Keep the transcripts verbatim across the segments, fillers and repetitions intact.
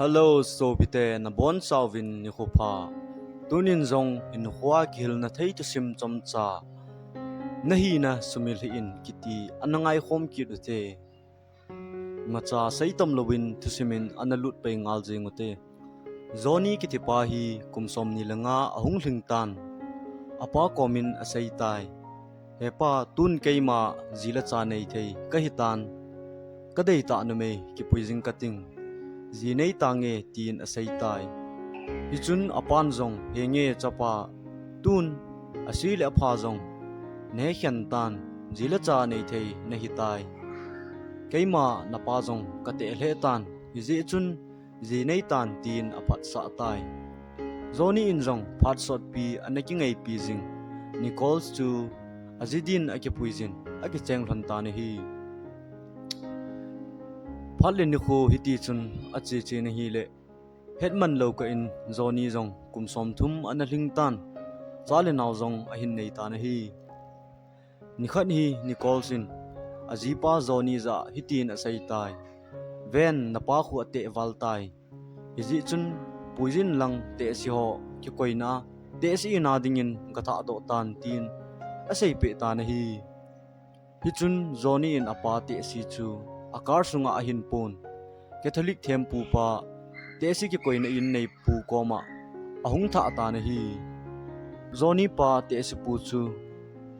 Hello, sopite, nabonchauvin nikho pha. Tunin jong hinkhoa kihilna thei thusim chomcha, Nahina Sumil Hih In kiti ana ngaikhom kit ute. Imacha seitam louvin thusimin ana lut pai ngal jeng ute. Johnny kitipa hi kum somni le nga ahung lhing tan. Apa komin aseitai. He pa, tun keima ji le cha neithei kahitan. Kadeitah numei kipui jing kating. Ji neitange, tin aseitai. Hichun apan jong, henge chapa, tun ase le apha jong nahekhen tan, ji le cha neithei nahitai. Keima napa jong kateh lheh tan, hijeh chun ji neitan, tin aphatsah tai. Johnny in jong phat sotpi ana kingaipi jing Nichols chu aji din akipui jin akicheng lhon tan ahi. Phat le nikho hitichun acheche in ahile, hetman lou kah in Johnny jong kum somthum ana lhing tan, cha le nao jong ahin nei tan ahi. Nikhat hi Nichols in ajipa Johnny jah a hitin aseitai. Ven, napa khu ateh val tai. Hijeh chun puijin lang tehse ho kikoina, tehse ina dingin gathahdoh tan, tin aseipeh tan ahi. Hichun Johnny in apa tehse chu a car sunga ahin pon. Catholic thempupa, tehse kikoina in neipu koma ahung thah tan ahi. Johnny pa tehsepu chu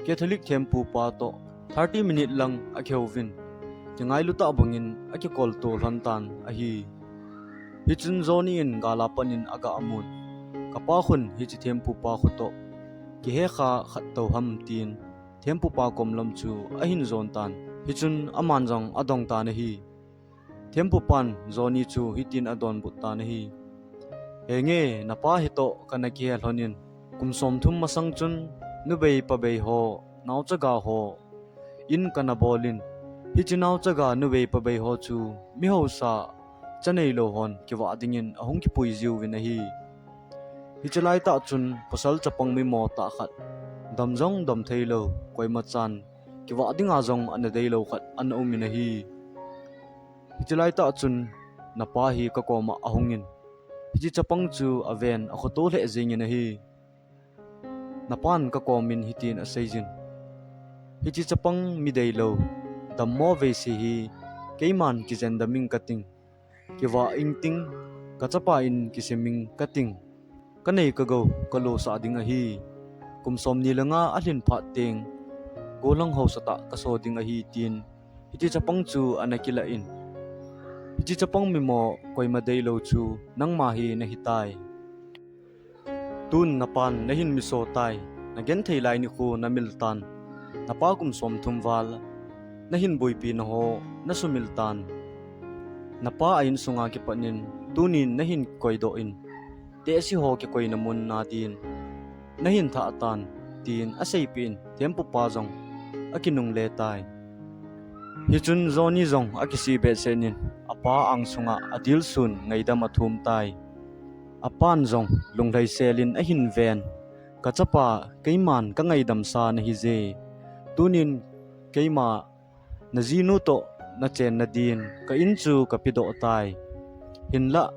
Catholic thempupa toh thirty minute lang akihouvin, kingailu tah bangin akikolto lhon tan ahi. Hichun Johnny in gal a pat in aga mun. Kapa khun hiche thempupa khutoh kihekha khat tou ham, tin thempupa kom lam chu ahin jon tan. Hichun aman jong adong tan ahi. Thempupan Johnny chu hitin adonbut tan ahi. Henge, napa hitoh kana kihe lhonin, kum somthum masang chun nubei pabei ho, naochaga ho in kana bolin, hiche naochaga nubei pabei ho chu mihausa, cha neilou hon kivah dingin ahung kipui jiuvin ahi. Hiche laitah chun pasal chapang mimo tah khat, dam jong dam theilou, koimachan kivah dinga jong ana deilou khat ana umin ahi. Hiche laitah chun napa hi kakoma ahungin, hiche chapang chu aven akhoto lheh jengin ahi. Napan kakomin hitin aseijin, hiche chapang mi deilou, dammo veise hi keiman kijen dam ing kating, kivah ingting, kachapa in kisim ing kating, kanei kagou kalosah ding ahi. Kum somni le nga alhin phat teng, gollhang haosa tah kaso ding ahi, tin hiche chapang chu ana kilah in, hiche chapang mimo koima deilou chu nangma hi nahitai. Tun napan nahin miso tai, nagenthei lai nikho namil tan, napa kum somthum val nahin boipina ho nasumil tan. Napa a insunga kipatnin tunin nahin koidoh in, tehse ho kikoina mun nadin nahin thah tan, tin aseipeh in thempupa jong akinungle tai. Hichun Johnny jong akisih behseh in apa angsunga adilsun ngaidam athum tai. Apan jong lunglhaiselin ahin ven, kachapa, keiman kangaidamsa nahije. Tunin keima najinu toh nachenna din ka in chu kapedoh tai. Hinlah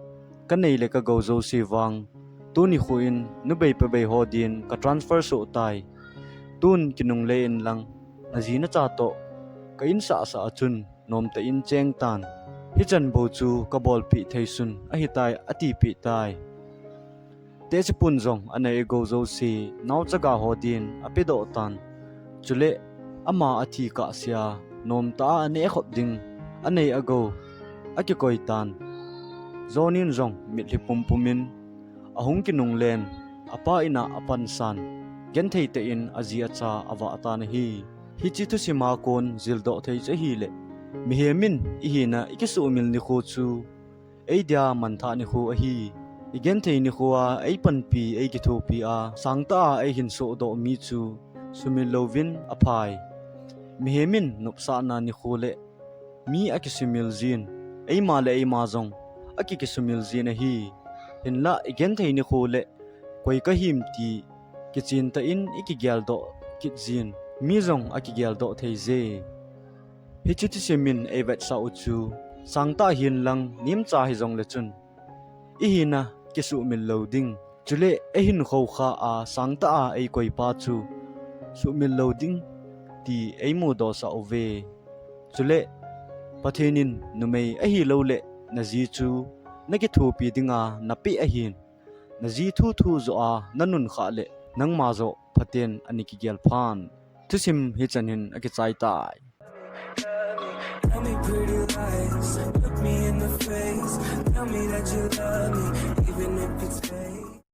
kanei le kagou jouse vang tuni khuin nubei pabei ho din ka transfer soh tai. Tun kinungle inlang naji nacha toh ka insahsah a chun nomtah in cheng tan. Hichan bou chu kabolpeh theisun ahitai, atipeh tai. Tehsepun jong anei agou jouse naochaga ho din apedoh tan. Chule ama athi kahsea nomtah a anehkhop ding anei agou akikoi tan. Johnny in jong mitlhi pumpumin ahung kinunglen, apa in'a apansan, genthei tah in aji acha avah tan ahi. Hiche thusima kon jildoh thei chu ahile, mihem in ihina ikisuhmil nikho chu eidia manthah nikho ahi. Igenthei nikhoa eipanpi, eikithopi a, sangtah a eihin sohdoh mi chu sumil louvin aphai. Mihem in nopsahna nikho le mi akisumil jin, eima le eima jong aki kisumil jin ahi. Hinlah igenthei nikho le koi kahim ti kichentah in ikigeldoh kit jin, mi jong akigeldoh theije. Hiche thusim in eivetsah u chu, sangtah hinlang nemcha hijongle chun, ihina kisuhmil lou ding. Chule eihin khokha a sangtah a eikoipa chu suhmil lou ding ti eimudoh sah uve. Chule Pathen in numei ahilouleh naji chu nakithopi dinga napeh ahin, naji thuthu joh a nanunkhah leh nangma joh phaten ana kigel phan. Thusim hichan hin akichai tai. Tell me pretty lies, look me in the face. Tell me that you love me, even if it's fake.